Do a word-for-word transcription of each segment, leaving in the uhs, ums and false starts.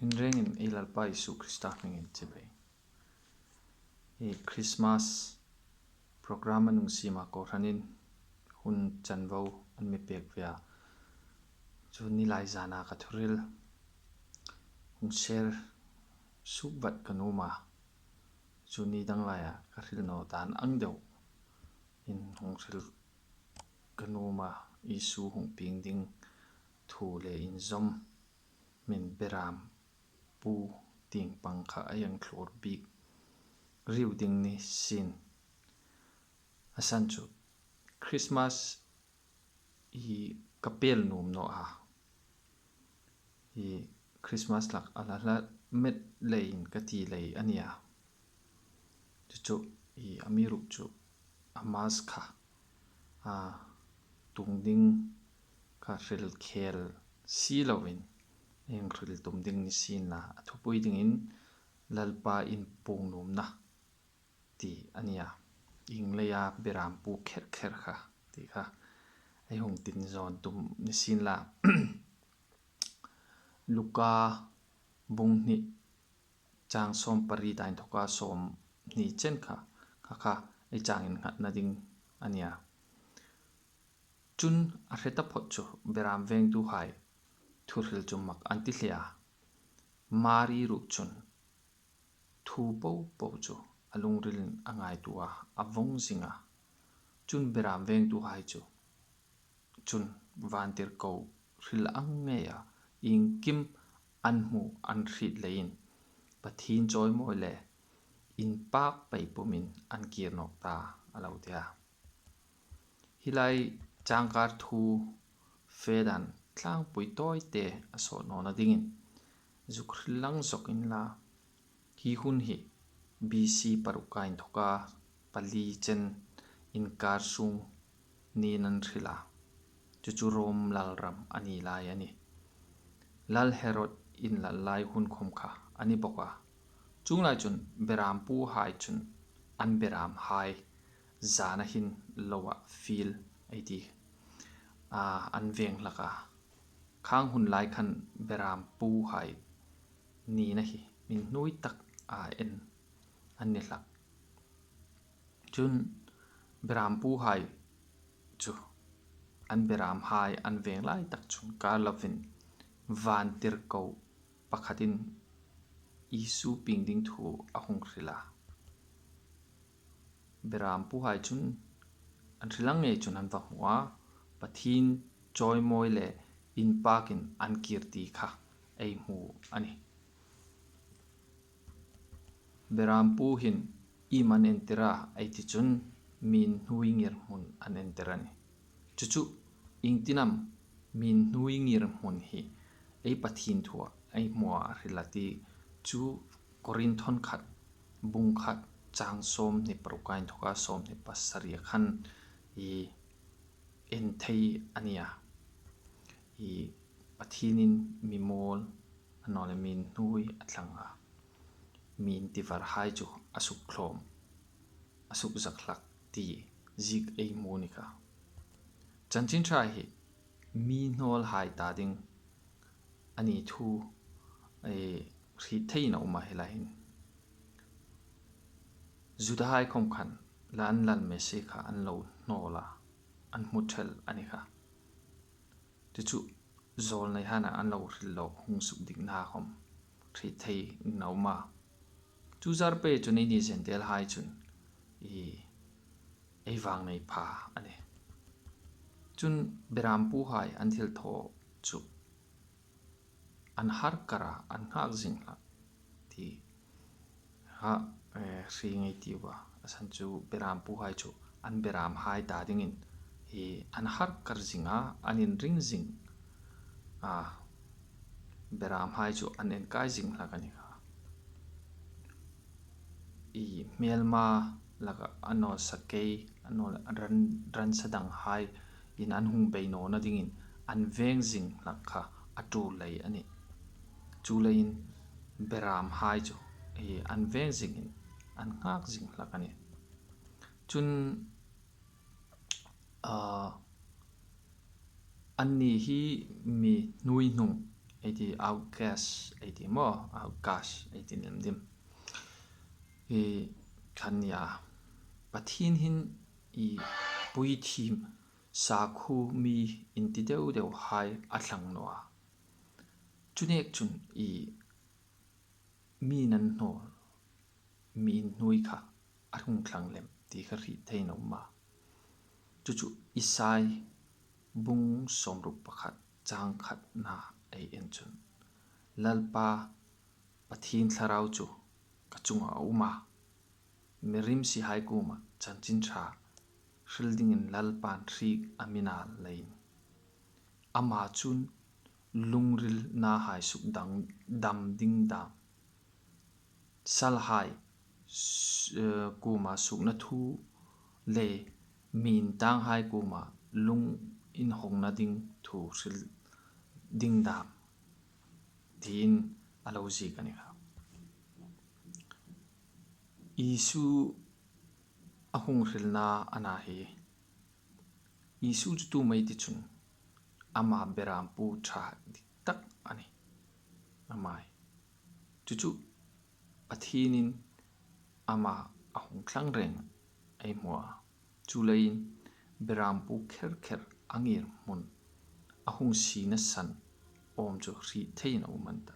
Inrengin ei Lalpa Isu Krista hmingin chibai. Hi Christmas program an hung siema kohranin hun chanvo an mi pek ve a. Chu ni lai zana ka thuhril hung share suk vat ka nuom a. Chu ni dang laia ka hril naw dan ang deu in hung hril ka nuom a, Isu hung pieng ding thu le inzawm hmin beram pu tieng pang kha a hang thlur bik riu ding ni sien. A san chu Christmas hi ka pel nuom naw a. Hi Christmas hlak a la hla met leiin ka ti lei a nih a. Chu chu hi amiruokchu a mass kha a tung ding kha hril khel si loin hang hril tum ding ni sien la, a thupui dingin Lalpa inpuong nuomna ti a nih a. Ieng leia beram pu kher kher kha ti kha ei hung tin zawn tum ni sien la. Luka bung hni chang sawm pariet a inthoka sawmhni chen kha, kha kha ei chang innghatna ding a nih a. Chun a hre taphot chu beram vengtuhai thuhril chu mak an ti hle a. Mari ruok chun thu po po chu a lungrilin a ngaituo a, a vong zing a. Chun beram vengtuhai chu chun vantirko hril ang ngeia iengkim an hmu an hriet leiin Pathien chawimawi le inpak pei pumin an kir nawk ta a lo ti a. Hi lai changkar thu fe dan tlangpui tawite a sawt nawna dingin zuk hril lang zawk inla, hi hun hi B C paruk a inthoka pali chen inkar sung niin an hril a. Chu chu Rom lalram a ni lai a nih. Lal Herod inlal lai hun khom kha a ni bawk a. Chuong lai chun beram puhai chun an beramhai zana hin loa fiel ei ti, a, an veng hlak a. Khang hun lai khan beram puhai nina hi mi hnuoi tak a en an ni hlak. Chun beram puhai chu an beramhai an veng lai tak chun kar lovin vantirko pakhatin Isu pieng ding thu a hung hril a. Beram puhai chun an hril ang ngei chun an va hmu a, Pathien chawimawi le inpakin an kir ti kha ei hmu a nih. Beram pu hin iem an entir a ei ti chun mi hnuoi ngirhmun an entir a nih. Chu chu iengtin am mi hnuoi ngirhmun hi ei Pathien thua ei hmua a hril a ti chu Korinthon khat bung khat chang sawmhni paruk a inthoka sawmhni pasari khan ei en thei a nih a. Ei Pathienin mi mawl a naw le mi hnuoi a thlang a, mi tivarhai chu a suk thlawm, a suk zak hlak ti ziek ei hmu ni kha. Chanchin Ṭha hi mi hnawlhai ta ding a ni thu, eh, hriet thei naw um a, hi lai hin Judahai khom khan la an Lal Messia kha an lo hnawl a, an hmu thel a ni kha. Chu chu zawlnei hana an lo hril lo hung suk dikna khom hriet thei naw um a. Chu zar pei chun eini Gentile hai chun ei, ei vang nei pha a nih. Chun beram puhai an thil thaw chu an har kar a, an nghak zing hlak ti kha, eh, hre ngei ti u a. A san chu beram puhai chu an beramhai ta dingin hi an har kar zing a, an inring zing a, beramhai chu an enkai zing hlak a ni kha. Ei hmelma laka a naw sakei, a naw le ran, ran sa danghai in an hung bei nawna dingin an veng zing hlak kha a tul lei a nih. Chuleiin beramhai chu ei an veng zingin an nghak zing hlak a nih. Chun, ah, anni hi mi hnuoi hnung ei ti, outcast ei ti maw, outcast ei ti nim dim. I khan nia, Pathien hin i puithiem sakhuo mi inti deu deu hai a thlang naw a. Chu nek chun i mi nan hnawl, mi inhnuoi kha a hung thlang lem ti kha hriet theiin a um a. Chu chu Isai bung sawmruk pakhat chang khatna ei en chun, Lalpa Pathien Thlarau chu ka chunga a um a. Mi rimsi hai kuoma chanchin ṭha hril dingin Lalpan hriek a mi nal leiin. Ama chun lungrilna hai suk dang, dam ding dam. Salhai s-, eh, kuoma sukna thu le mi intang hai kuoma lung inhawngna ding thu hril ding dam. Tiin a lo ziek a ni kha. Isu a hung hrilna a na hi. Isu chu tu mei ti chun ama berampu ṭha dik tak a nih. Ama hi. Chu chu Pathienin ama a hung thlang reng ei hmu a. Chuleiin berampu kher kher a ngirhmun a hung sina san awm chu hriet theiin a um an ta.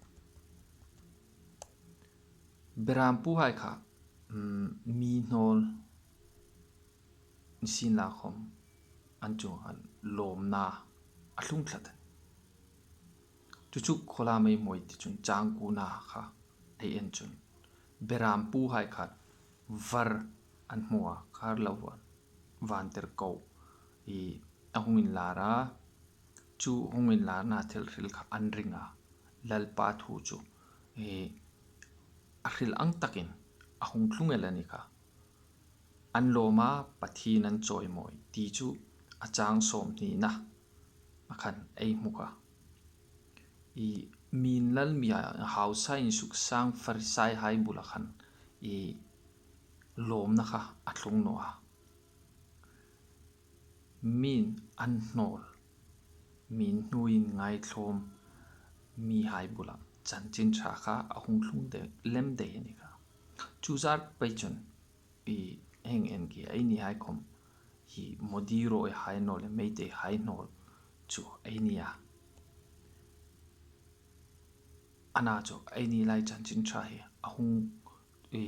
Berampu hai kha, mm, mi hnawl ni sien la khom an chunga lawmna a tlung tlat a. Chu chu khawlam ei hmu ei ti chun chang kuona kha ei en chun berampu hai kha var an hmu a, khar lo van, vantirko i a hung inlar a, chu hung inlarna thil hril kha an ring a, Lalpa thu chu i a hril ang takin a hung tlung el a ni kha. An lawm a, Pathien an chawimawi ti chu a chang sawmhnina a khan ei hmu kha. I mi inlal mi a hausa insuksang Farisai hai bula khan i lawmna kha a tlung naw a. Min an hnawl, mi inhnuoi ngaithlawm mi hai bula chanchin ṭha kha a hung tlung de, lem dei a ni kha. Chu zar pei chun i heng en ki ei ni hai khom hi Modi rawi hai hnawl le Meitei hai hnawl chu ei ni a. Ana chu ei ni lai chanchin ṭha hi a hung i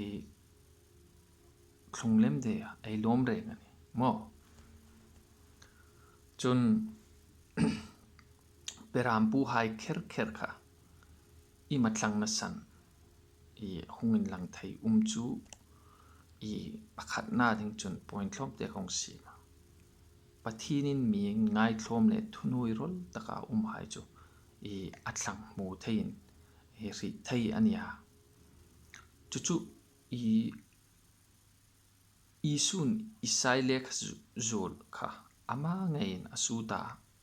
tlung lem dei a, ei lawm reng a ni maw. Chun berampu hai kher kher kha i ma thlangna san i hung inlang thei um chu i pakhatna ding chun point tlawmte kong siem a. Pathienin mi ngaithlawm le thunuoi rawl taka um hai chu i a thlang hmu theiin i hriet thei a ni a. Chu chu i Isun Isai lekha zu-, zuol kha ama ngeiin a sut a,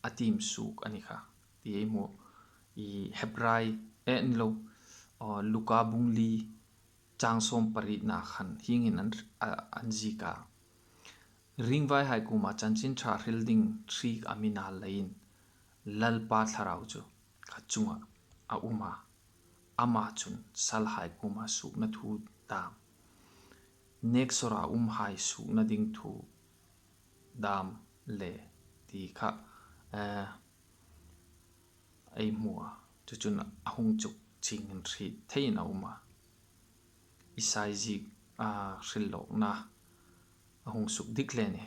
a tiem suok a ni kha. Ti ei hmu i Hebrai, eh, ni lo, aw, Luka bung li chang sawm parietna khan hieng hin an, a, an ziek a. Ringvai hai kuoma chanchin ṭha hril ding hriek a mi nal leiin Lalpa Thlarau chu ka chunga a um a. Ama chun salhai kuoma sukna thu dam, neksawra umhai sukna ding thu dam le ti kha, eh, ei hmu a. Chu chun a hung chuk chingin hriet theiin a um a. Isai ziek, ah, hril lawkna a hung suk dik le ni.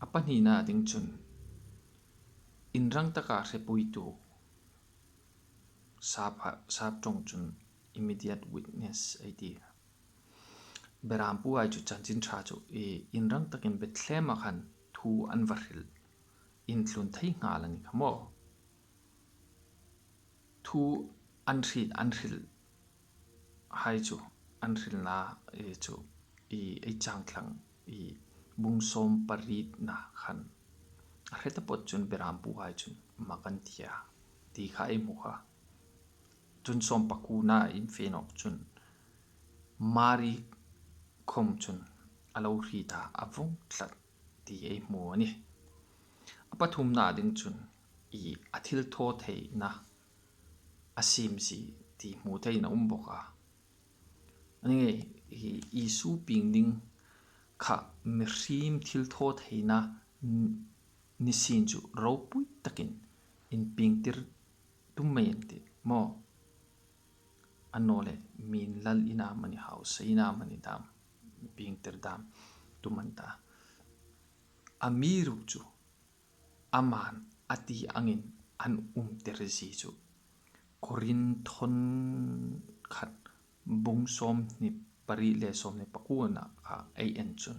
A pahnina ding chun inrang taka hrepuitu sap ha-, sap ṭawng chun immediate witness ei ti. Berampu hai chu chanchin ṭha chu i inrang takin Bethlehem-a khan thu an va hril, intlun thei nghal a ni kha maw. Thu an hriet, an hril hai chu, an hrilna, eh, chu i, ei chang thlang i bung sawm parietna khan a hre taphot chun berampu hai chun mak an ti a, ti kha ei hmu kha. Chun sawm pakuona in fe nawk chun Mari khom chun a lo hriet a, a vawng tlat ti ei hmu a ni. A pathumna ding chun i a thilthawtheina a siem zie ti hmu theiin a um bawk a. Ani ngei, i Isu pieng ding kha mihriem thilthawtheina n-, ni sien chu ropui takin inpiengtir tum mei an tih maw. Annawleh mi'n lal ina mani hausa ina mani dam, piengtir dam tum an ta. Amiruokchu aman a ti angin an umtir zie chu Korinth khat bung sawmhni pariet le sawmhni pakuona kha ei en chun.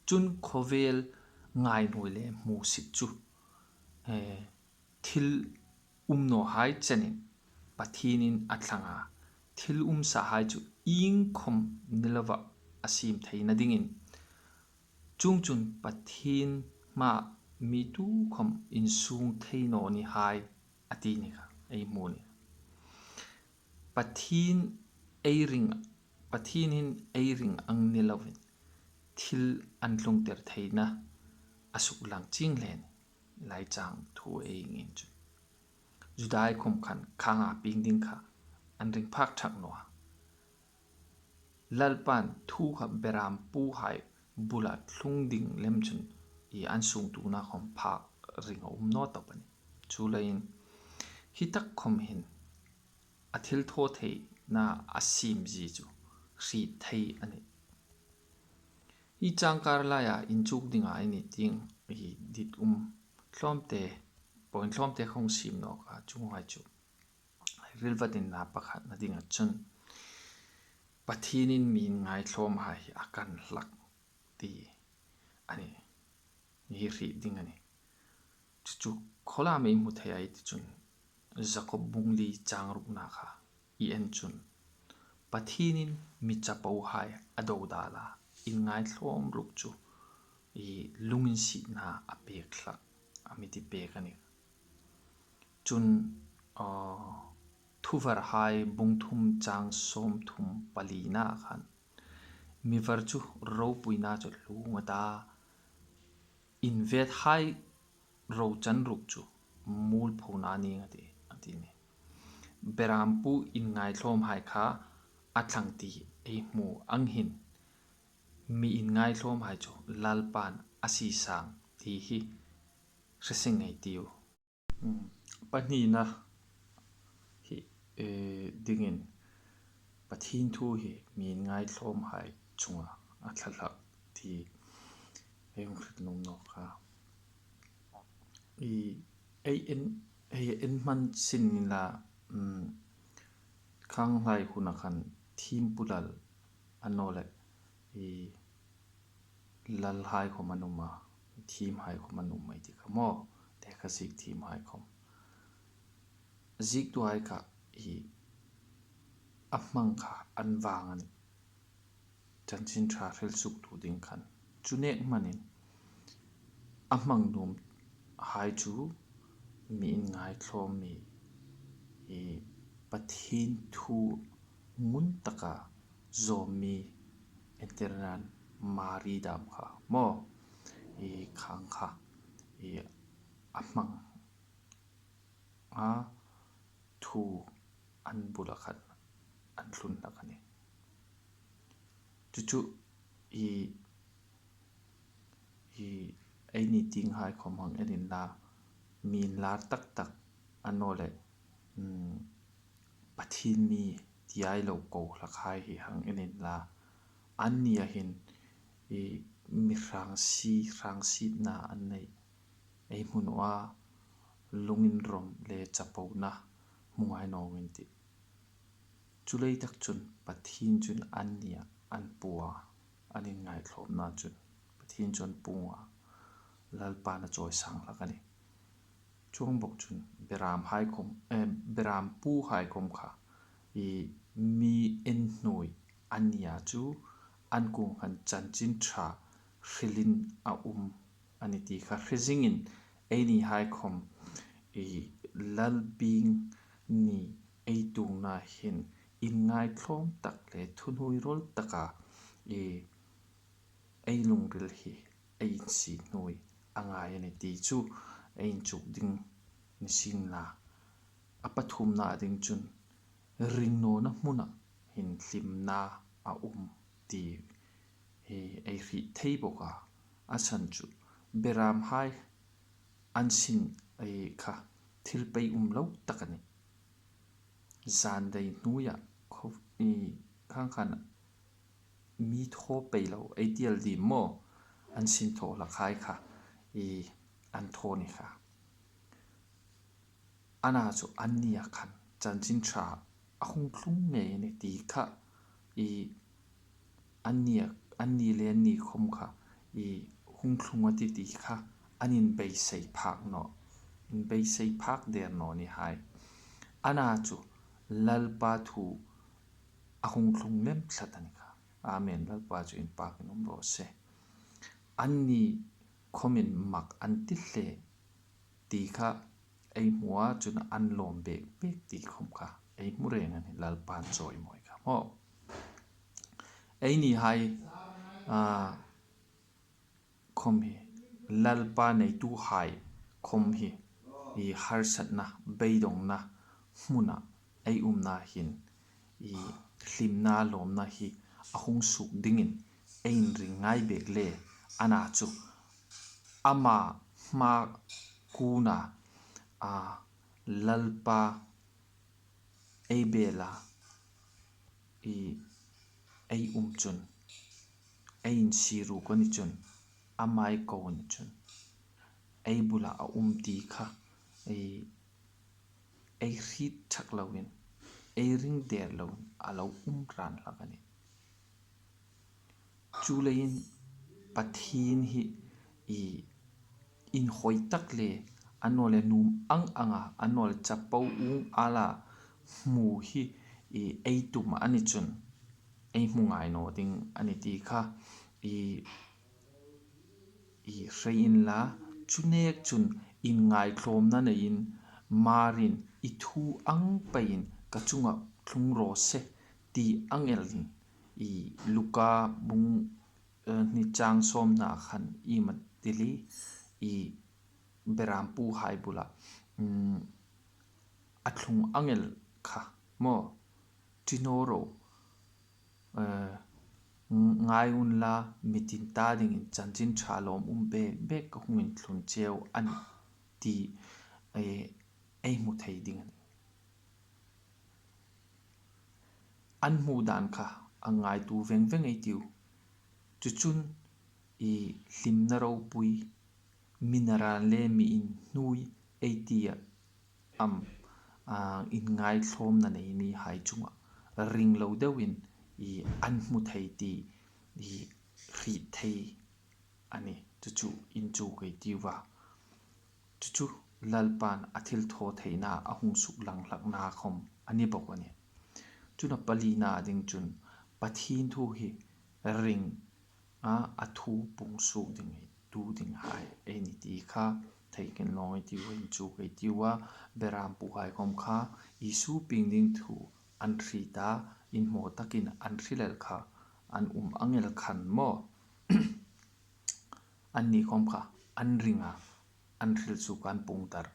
Chun khawvel ngaihnuoi le hmusit chu, eh, thil um nawhai chenin Pathienin a thlang a, thil um sahai chu iengkhawm ni lova a siem theina dingin. Chuongchun Pathien hmaa mi tukhawm insung thei naw ni hai a ti ni kha ei hmu ni. Pathien ei ring, Pathienin ei ring ang ni lovin thil an tlungtir theina a suklang chieng le ni. Lai chang thu ei ngin chu. Judai khawm khan khang a pieng ding kha an ring phak thak naw a. Lalpan thu kha berampuhai bula tlung ding lem chun i an sungtuona khawm phak ring a um naw tawp a nih. Chuleiin hi tak khawm hin a thilthawtheina a siem zie chu hriet thei a nih. Hi changkar laia inchuk dinga ei ni tieng hi dit um tlawmte, point tlawmte khawm siem nawk a, chuonghai chu rilvatin na pakhatna dinga chun Pathienin mi ngaithlawmhai hi a kan hlak ti a nih. Hi hriet ding a nih. Chu chu khawlam ei hmu thei a ei ti chun Jakob bung li chang rukna kha i en chun Pathienin mi chapohai a dodal a, inngaitlawm ruok chu i lunginsietna a pek hlak a mi ti pek a nih. Chun, aw, Thuvarhai bung thum chang sawmthum palina khan mi var chu ropuina chu hlung a ta, invethai ro chan ruok chu mualphona ning a tih, a ti ni. Berampu inngaitlawmhai kha a thlang ti ei hmu ang hin mi inngaitlawmhai chu Lalpan a sie sang ti hi hre seng ngei ei tiu. Hmm, pahnina hi, eh, dingin Pathien thu hi mi inngaitlawmhai chunga a thla hlak ti ei hung hriet nuom nawk a. I, ei en, ei en hman sin ni la, mm, khang lai huna khan thiem pulal annawleh i lalhai khawm an um a, thiemhai khawm an um ei ti kha maw, te kha ziek thiemhai khawm. Ziektuhai kha i a hmang kha an vang a nih. Chanchin Ṭha hril suktu ding khan. Chu nek hmanin a hmang nuomhai chu mi inngaitlawm mi, i Pathien thu ngun taka zawm mi, entirnan Mari dam kha maw, i khang kha, i a hmang a thu an bula khan an tlun hlak a nih. Chu chu i, i ei ni tienghai khawm hang en inla, mi inlar tak tak annawleh, mm, Pathien mi ti ei lo ko hlakhai hi hang en inla, annia hin i mi hrang sie, hrang sietna an nei ei hmu naw a, lunginrawm le chapona hmu ngai naw ning ei tih. Chuleitak chun Pathien chun annia an puong a, an inngaitlawmna chun Pathien chu an puong a, Lalpan a chawisang hlak a nih. Chuong bawk chun beramhai khawm, eh, berampuhai khawm kha i mi en hnuoi annia chu an kuom khan Chanchin Ṭha hrilin a um a nih ti kha hre zingin, einihai khawm i Lal pieng ni ei tuongna hin inngaitlawm tak le thuhnuoirawl taka i ei lungril hi ei insiet hnuoi a ngai a nih ti chu ei inchuk ding ni sienla. A pathumna ding chun ringnawna hmuna hin hlimna a um ti hi ei hriet thei bawk a. A san chu beramhai an sin ei kha thil pei um lo tak a nih. Zan dai hnuoia kho- i khang khan mi thaw pei lo ei ti el dim maw? An sin thaw hlakhai kha i an thaw ni kha. Ana chu annia khan chanchin ṭha a hung tlung ngei a nih ti kha i annia, anni le anni khawm kha i hung tlung a tih ti kha an inbeisei phak naw, inbeisei phak der naw ni hai. Ana chu Lalpa thu a hung tlung lem tlat a ni kha. Amen. Lalpa chu inpakin um raw se. Anni khawmin mak an ti hle ti kha ei hmu a, chun an lawm bek bek ti khawm kha ei hmu reng a nih, Lalpan chawimawi kha maw. Eini hai, a, khawm hi, Lalpa neituhai khawm hi, i harsatna, beidongna hmuna ei umna hin, i hlimna lawmna hi a hung suok dingin ei inring ngai bek le. Ana chu ama hma kuna, a, Lalpa ei bela i ei um chun, ei insiruk a ni chun, ama ei ko a ni chun, ei bula a um ti kha ei, ei hriet ṭhak loin, ei ring der loin a lo um ran hlak a nih. Chuleiin Pathien hi i inhawi tak le, a naw le nuom ang anga, a naw le chapo ung ala hmu hi i ei tum a ni chun, ei hmu ngai naw ding a ni ti kha i, i hre inla. Chu nek chun inngaitlawmna neiin, Marin i thu ang peiin ka chunga tlung raw se ti ang elin, i Luka bung, eh, hni chang sawmna khan i ma tili i berampuhai bula, mm, a tlung ang el kha maw, ṭi naw ro, eh, ngai unla, mitin ta dingin chanchin ṭha lawm um bek bek ka hung inthlun cheu a nih ti, eh, ei hmu thei ding a nih. An hmu dan kha a ngaituo veng veng ei tiu. Chu chun i hlimna ropui, mi naran le mi inhnuoi ei ti a, am, a, inngaitlawmna nei ni hai chunga ring lo deuin i an hmu thei ti i hriet thei a nih. Chu chu inchuk ei tiu a. Chu chu Lalpan a thilthawtheina a hung suklang hlakna khawm a ni bawk a nih. Chun a palina ding chun Pathien thu hi ring a, a thu pung suok ding hi tu ding hai ei ni ti kha theikin lawng ei tiu a, inchuk ei tiu a. Berampuhai khawm kha Isu pieng ding thu an hriet a, inhmaw takin an hril el kha an um ang el khan maw. Anni khawm kha an ring a, an hril suok, an pung dar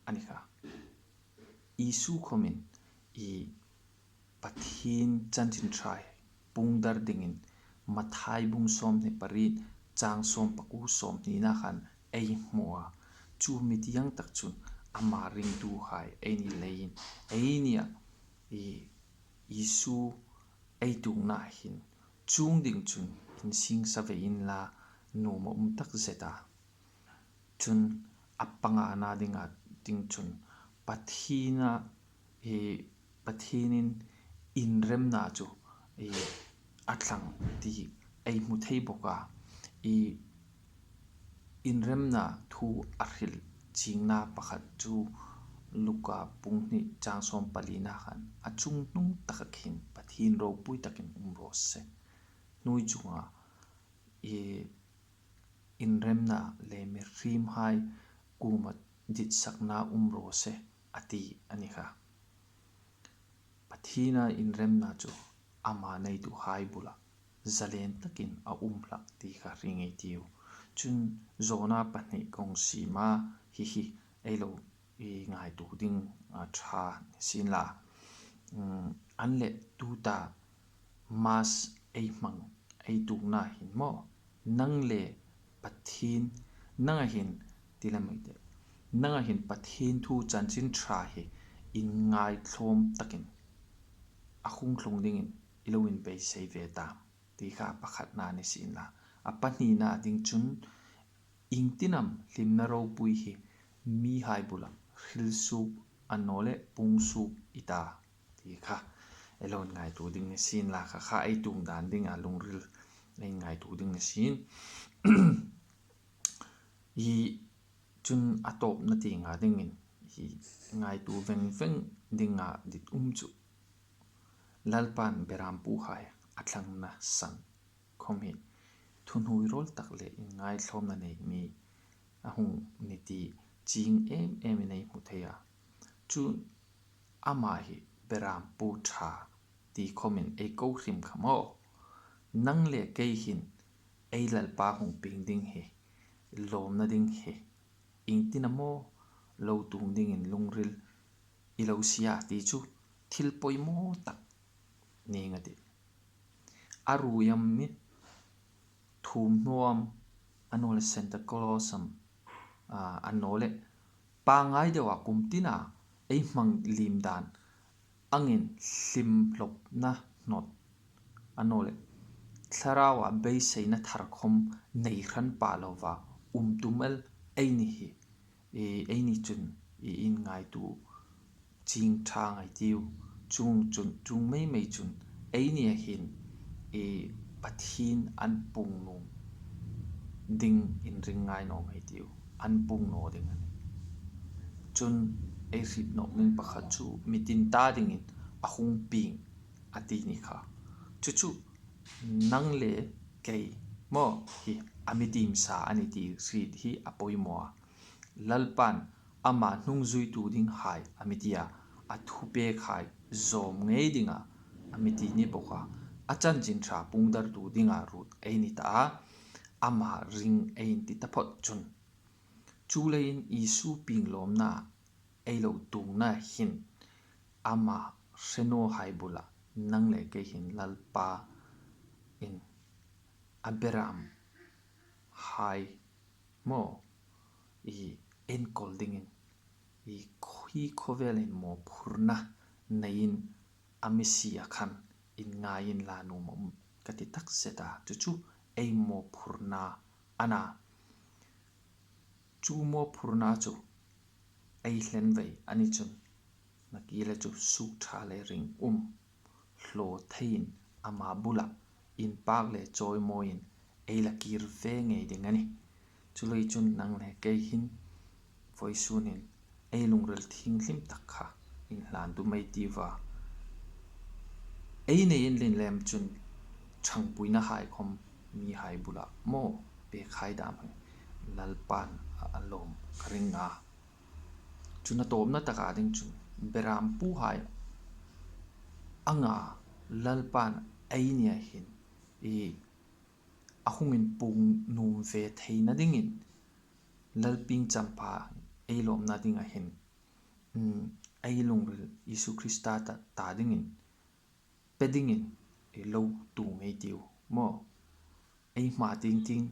a ni kha. Isu khawmin i Pathien chanchin ṭha pung dar dingin Mathai bung sawmhni pariet chang sawmpakuo sawmhnina khan ei hmu a. Chu mi tiang tak chun ama ringtuhai ei ni leiin, ei nia i Isu ei tuokna hin chuong ding chun insing sa ve inla, nuom a um tak zet a. Chun a pangana dinga ding chun Pathiena, i Pathienin inremna chu i a tlang ti ei hmu thei bawk a. I inremna thu a hril chingna pakhat chu Luka bung hni chang sawmpalina khan, a chunghnung taka hin Pathien ropui takin um raw se. Hnuoi chunga i inremna le mihriemhai kuoma ditsakna um raw se a ti a ni kha. Pathiena inremna chu ama neituhai bula zalen takin a um hlak ti kha hre ngei ei tiu. Chun zawna pahni kawng sima hi hi ei lo i ngaituo ding a ṭha ni sienla. An le tuta Mass ei hmang ei tuokna hin maw, nang le Pathien, nanga hin, ti le mai te, nanga hin Pathien thu chanchin ṭha hi inngaitlawm takin a hung tlung dingin i lo inbeisei ve ta, ti kha pakhatna ni sienla. A pahnina ding chun, iengtin am hlimna ropui hi mihai bula hril suok a naw le pung suok i ta, ti kha ei lo ngaituo ding ni sienla, kha kha ei tuok dan dinga lungril ei ngaituo ding ni sien. I chun a tawpna tienga dingin i ngaituo veng veng dinga dit um chu Lalpan berampuhai a thlangna san khawm hi thuhnuoirawl tak le inngaitlawmna nei mi a hung ni ti chieng em emin ei hmu thei a. Chun ama hi berampu ṭha ti khawmin ei ko hrim kha maw. Nang le kei hin ei Lalpa hung pieng ding hi, lawmna ding hi, iengtin am lo tuok dingin lungril i lo sie a ti chu thil poimaw tak ning a tih. A ruoi am, mi thuomhnaw am, a naw le Santa Claus am, a naw le pangngai deua kum tina ei hmang liem dan angin hlim hlawpna hnawt, a naw le thlaraua beiseina thar khawm nei hran pha lova um tum el ei ni hi, eini chun i inngaitu chieng ṭha ngai tiu. Chuong chun, chuong mei mei chun, eini a hin Pathien an pung nuom ding inring ngai naw mei tiu, an pung naw ding a nih. Chun ei hriet nawk ding pakhat chu mi tin ta dingin a hung pieng a ti ni kha. Chu chu nang le kei maw hi a mi tiem sa a ni ti hriet hi a poimaw a. Lalpan ama hnungzuitu dinghai a mi ti a, a thupekhai zawm ngei dinga a mi ti ni bawk a. A chanchin ṭha pungdartu dinga ruot ei ni ta a, ama ring ei inti taphawt chun. Chuleiin Isu pieng lawmna ei lo tuokna hin ama hre nawhai bula nang le kei hin Lalpa'n a beramhai maw, i enkawl dingin, i khi khawvelin mawphurna neiin a mi sie a khan inngai inla nuom a um ka ti tak zet a, chu chu ei mawphurna a na. Chu mawphurna chu ei hlen vei a ni chun, nakie le chu suk ṭha le ring um hlaw theiin ama bula inpak le chawimawiin ei la kir ve ngei ding a nih. Chuleiin chun nang le kei hin vawisunin ei lungril thienghlim tak kha inhlan tum ei tiu a. Ei nei inlin lem chun ṭhangpuinahai khawm mihai bula maw pekhai dam hi Lalpan a lawm ka ring a. Chun a tawpna taka ding chun berampuhai anga Lalpan eini a hin i a hung inpung nuom ve theina dingin Lal Pieng Champha ei lawmna dinga hin ei lungril Isu Krista ta dingin pe dingin ei lo tuom ei tiu maw. Ei hma tieng tieng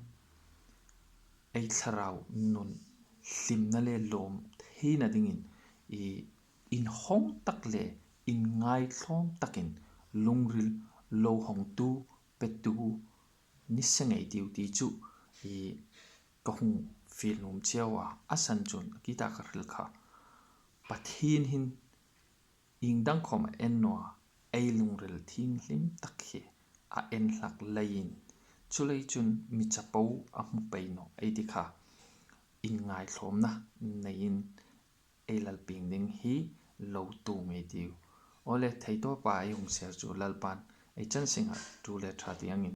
ei thlarau nun hlimna le lawm theina dingin i inhawng tak le inngaitlawm takin lungril lo hawngtu petu ni se ngei tiu ti chu i ka hung fiel nuom cheu a. A san chun a kita ka hril kha, Pathien hin ieng dang khawm a en naw a, ei lungril thienghlim tak hi a en hlak leiin, chuleiin chun mi chapo a hmu pei naw ei ti kha, inngaitlawmna neiin ei Lal Pieng ding hi lo tuom ei tiu. Awle, thei tawpa ei hung share chu Lalpan ei chan singa tu le ṭha ti angin